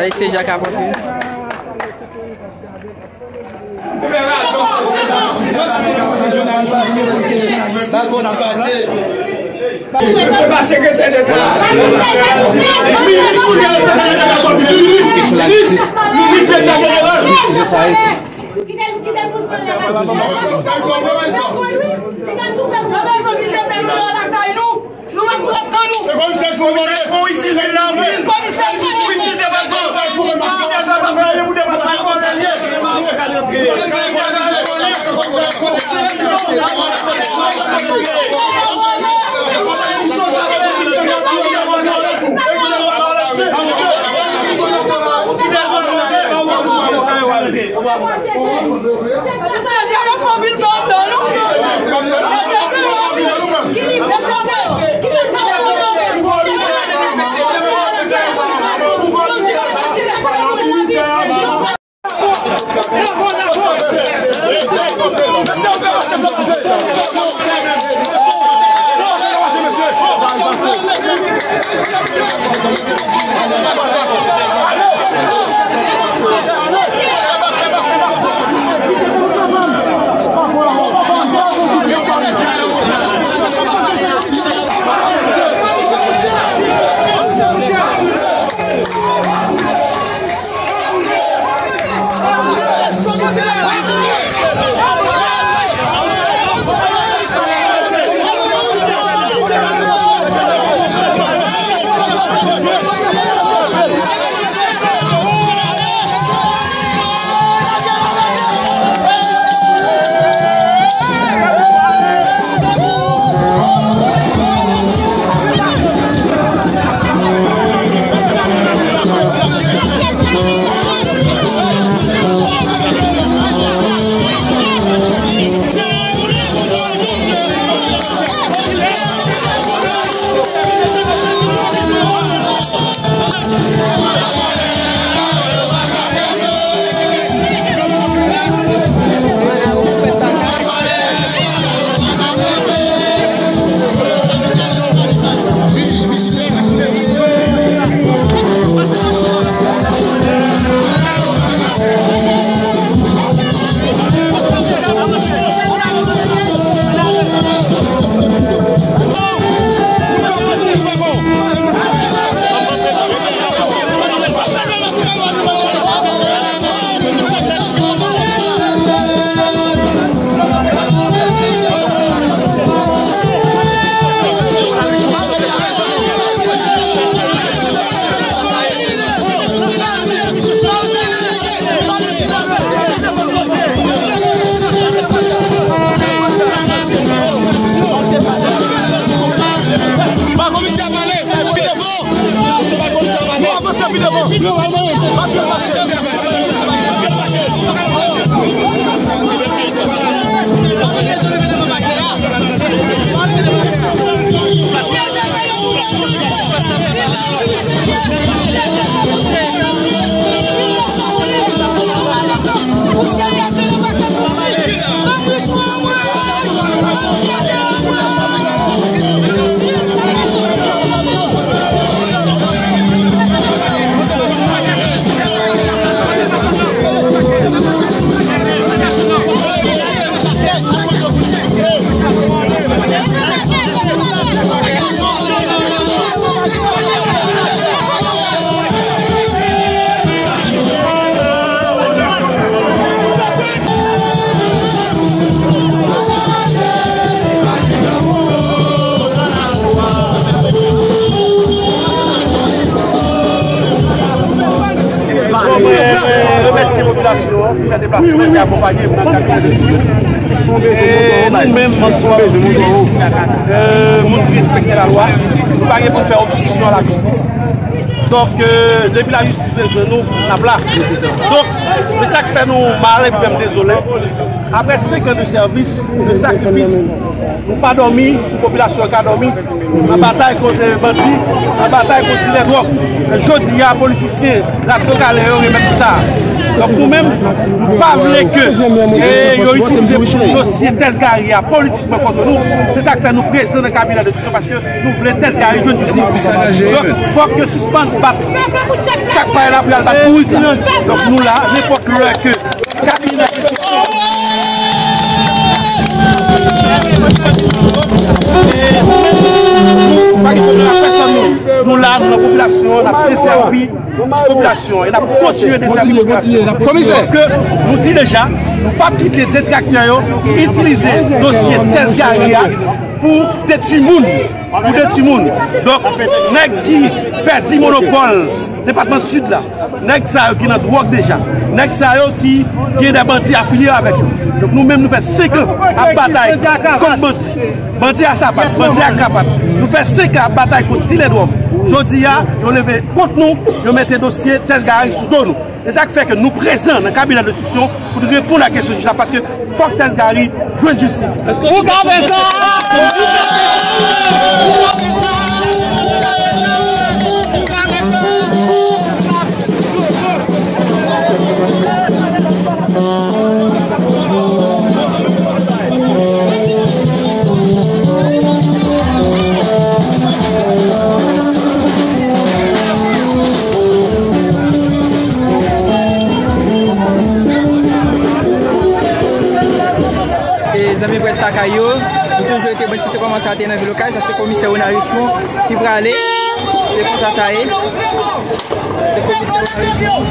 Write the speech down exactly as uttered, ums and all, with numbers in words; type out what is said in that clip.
Mesye Jack ap antre. Mesye pa sekretè deta. Minis kounye a, sekretè deta, minis, minis, minis, sekretè deta. Nou pa pou ret tan nou. Komisè Fon isi, li la, wi. Komisè Fon isi, depatman. Komisè Fon isi, depatman. Bon, mwen, mwen remèsye popilasyon an ki fè deplasman, ki akonpaye m nan kabinè de jistis. E nou menm, moun ki respekte lalwa, nou pa gen pou n fè obstriksyon a lajistis. Donk, e, depi lajistis bezwen nou, n ap la. Donk, se sa k fè nou mal epi menm dezole. Apre senk an de sèvis, de sakrifis, nou pa dòmi, pou popilasyon an ka dòmi. Nan batay kont bandi, nan batay kont dilè dwòg. Men jodi a, politisyen, radyo kalè yo remèt nou sa. Donk nou menm, nou pa vle ke, e, yo itilize dosye Tès Gary a politikman kont nou. Se sa k fè nou prezan nan kabinè de enstriksyon, paske nou vle Tès Gary jwenn jistis. Donk fòk yo sispann bat sa k pa la pou y al bat kouri silans. Donk nou la, nenpòt lè ke kabinè de enstriksyon, nou pa gen pwoblèm ak pèsonn, nou. Nou la, nou nan popilasyon, n ap desèvi popilasyon e n ap kontinye desèvi popilasyon. Komisè, paske nou di deja, nou p ap kite detraktè yo itilize dosye Tès Gary a pou detwi moun, pou detwi moun. Donk nèg ki pèdi monopòl depatman Sid la, nèg sa yo ki nan dwòg deja, nèg sa yo ki gen de bandi afilye avèk yo. Donk nou menm, nou fè senk an ap batay kont bandi. Bandi a sapat, bandi a krapat. Nou fè senk an ap batay kont dilè dwòg. Jodi a, yo leve kont nou, yo mete dosye Tès Gary sou do nou. E sa k fè ke nou prezan nan kabinè de enstriksyon pou nou reponn a kesyon jij la, paske fòk Tès Gary jwenn jistis. Ou ka fè sa! E zanmi près lakay yo, nou toujou rete branche sou kòman sa te nan vil Okay, sa se komisè Ronald Richemond ki prale. Se konsa sa ye. Se komisè Ronald Richemond.